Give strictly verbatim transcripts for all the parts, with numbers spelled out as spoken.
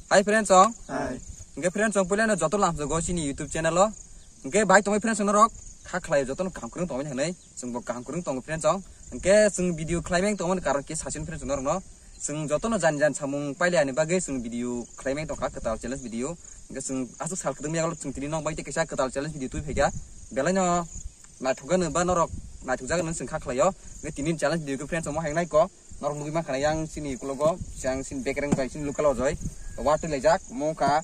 Hi friends song. Hi. Hwnkhe friends song, puilano joto lamsogo chini YouTube channel o. Hwnkhe bai tongwi friends song norok kha khlai jotono kaham kwrwng tongwi hinwi chwngbo kaham kwrwng tongo friends song. Hwnkhe chwng video khlaimeng tongmani karon khe sasini friends song norokno. Chwng jotono jani jani samung pailai ani bagwi chwng video khlaimeng tongkha kwtal challenge video. Hwnkhe chwng aswk sal kwdwngni yagulo chwng tini nok bai tei kaisa kwtal challenge video twi phaikha. Belaino naithokgani ba norok naithokjagani chwng kha khlaio. Hwnkhe tini challenge video khe friends song mo hai nai ko. Norok nugwi mankha na yang chini ukulogo, yang chini bekereng bai chini local o joi. Watwi laijak, mo wngkha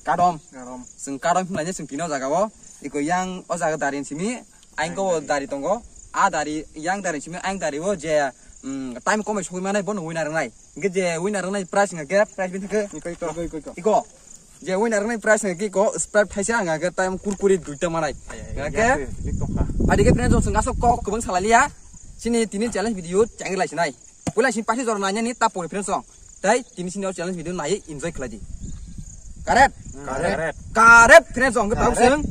kadom. Kadom. Chwng kadom hwnlainai chwng tini o jaga o. Iko yang o jaga dari simi, ayang ko dari tongo. A dari, yang dari simi, ayang dari o je, mm, time komai sogwi manai bono winner wngnai. Hwnkhe je winner wngnai prize hwnkhe prize bini thangkhe. Iko, iko, iko, iko. Iko. Je winner ni prize ni kiko Sprite thaisa, ang age time kurkure duita manai. Ai, ai, ai, age ai, ai, ai, ai. Adi ke friends song aswk kok kwbang salaliya. Chini tini challenge video changri lai sinai. Pula sin pasi jor nanya ni ta pori friends song. Tai tini sini challenge video nai enjoy khlai di. Correct? Correct. Correct friends song, kita sing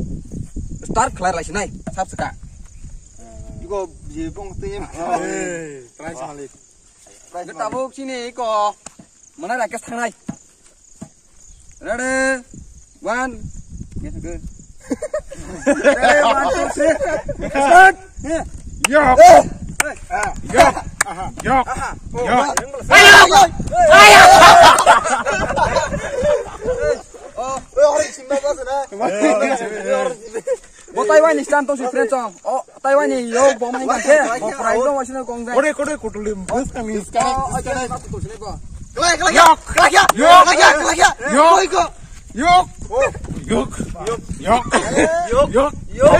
start khlai lai sinai. Sab seka. Iko je pong tu ye. Prize malik. Tabuk chini iko. Mana Rakesh thangnai. Ready? One. Ready? One, two, three. Start. Yok. Yok. Yok. Yok. Bo Taiwan ni stand tong si friend song. O Taiwan ni yo bom hai kan ke. Bo prai no wasin kong dai. Kore kore kutuli bus kami. Yok. Yok. Yok. Yok. Yok. Yok. Yok. Yok. Yok. Yok. Yok. Yok. Yok. Yok. Yok. Yok. Yok. Yok.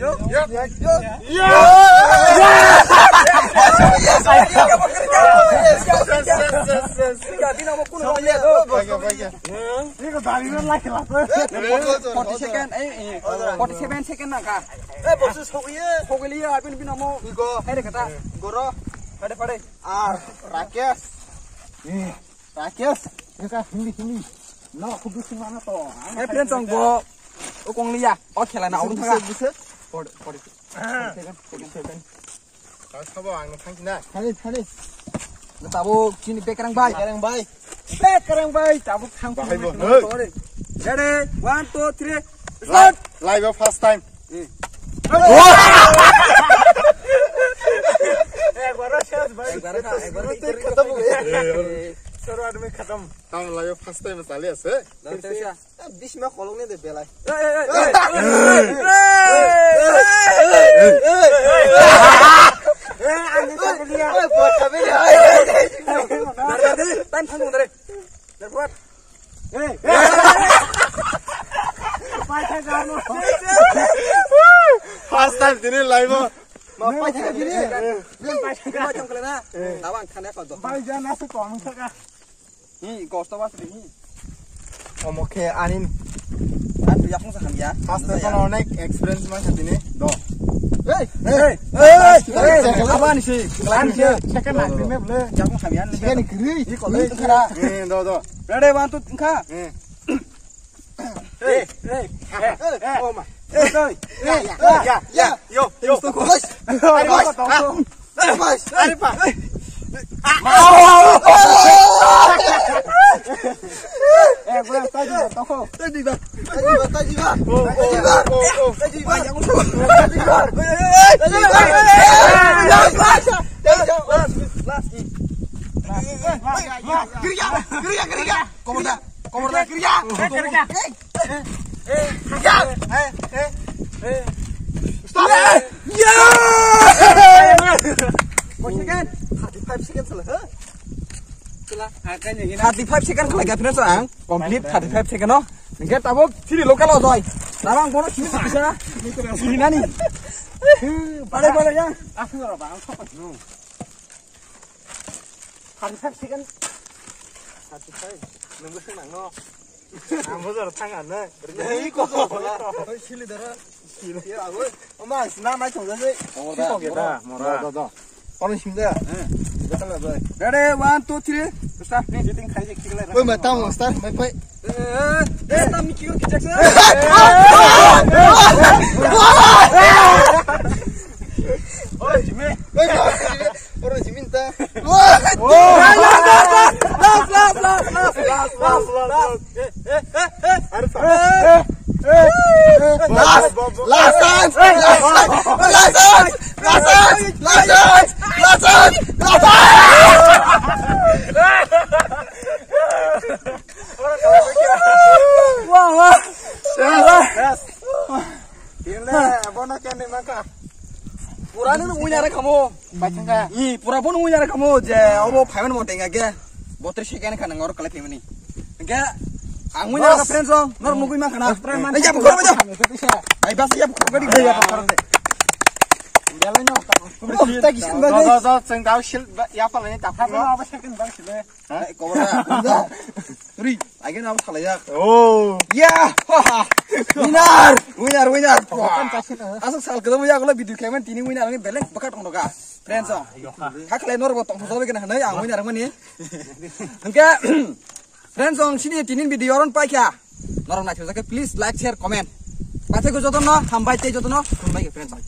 Yes, yes, yes, yes, yes. Pakai, pakai. Ini kok dari mana lagi lah? Forty second, eh, eh. Forty seven second na ka? Eh, bos, sok ye. Sok ye, abin bin amo. Iko. Hai re kata. Goro. Pade, pade. Ah, Rakesh. Eh. Rakesh, eka hindi, hindi. No, kudu sing mana to? Eh, friend song bo. O kong liya. O khela na, bisa, bisa. Forty, forty, forty second, forty second. Kau sabo ang thang sini. Thani, thani. Tabuk chini bekereng bai. Bekereng bai. Bekereng bai. Tabuk thang. Bahai bo. Ready? One, two, three. Start. Live first time. एक बार शेष भाई। एक बार खा, एक बार खा। खत्म हो गया। चलो आदमी खत्म। Tamo live first time chali ase. Bisma kolong ne de belai. Tan thang dare. First time tini live o. Ma paithak tini. Tabang khane ko do. Bai jana se kom thaka. Hi, kosto bas hi. Omo khe ani. Atu yakung sa hamya. First time kono onek experience ma sa tini. Do. Hey, hey, hey, hey. Abani si, klan si. Second na kri me bole. Yakung hamya ni. Second kri. Hi ko le khara. Eh, do, do. Ready, one, two, kha. Eh. Eh, eh, eh, eh, oh ma. Eh, sorry. Ya, ya, ya, ya. Yo, yo. Stop. Bos. Bos. Bos. Ari pa. Eh, gua tadi tak tahu. Tadi ba. Tadi ba, tadi ba. Oh, oh, oh, oh. Tadi ba. Tadi ba. Tadi ba. Last, last. Last. Geria, geria, geria. Komor da. Komor da. Geria. Geria. Stop! Yeah! Thirty-five seconds lah, ha? Thirty-five seconds lah, friends, ang complete thirty-five second, no? Hingke tabuk chini local o joi. Tabang bono sini bisa. Sini nani? Pare, pare, ya. Aku ora bang. Thirty-five second. Thirty-five. Nunggu sih nangno. Ang bojor thang ano. Nei ko. Oi sili dara. Sili. Ya oi. Oma sina mai thong jai. Siko geda mora. Do do. Orang sini dah. Eh. Ready, one, two, three. Start. Ni shooting khai jek tikle. Oi ma tang start mai pai. Eh, eh, tam ni kiko kijak sa. Eh, eh, eh, eh, eh, eh, eh, eh, eh, eh, eh, eh, eh, eh, eh, eh, eh, eh, eh, Last, last chance, last chance, last chance, last chance, last chance, last chance. Wah, wah. Yes. Yes. Ini, bono kene maka. Pura ni winner kamu. Baithangkha. I, pura bono winner kamu je obo payment mo tenga ge. Botri second kana ngor kale payment ni. Ge, ang winner ka friends song, nor mugui ma kana. Friend man. Ya, buka, buka. Ai, bas ya, buka, buka, buka. Ya, buka, buka. Belai no. Bro, ta kisan ba. Do, do, do, seng dau sil, ya pa ni ta pa. Apa second bang sil. Ha? Kobra. Turi, again abo salai jak. Oh. Ya. Winner, winner, winner. Asok sal kedam ya kalau video kaiman tini winner ni belek bekat tong doga. Friends song. Hakle nor bo tong so be kena hanai ang winner mani. Hingke friends song sini tini video ron pai kya. Norok naithok jake please like, share, comment. Pathai ko jotono hambai tei jotono khulumbai friends song.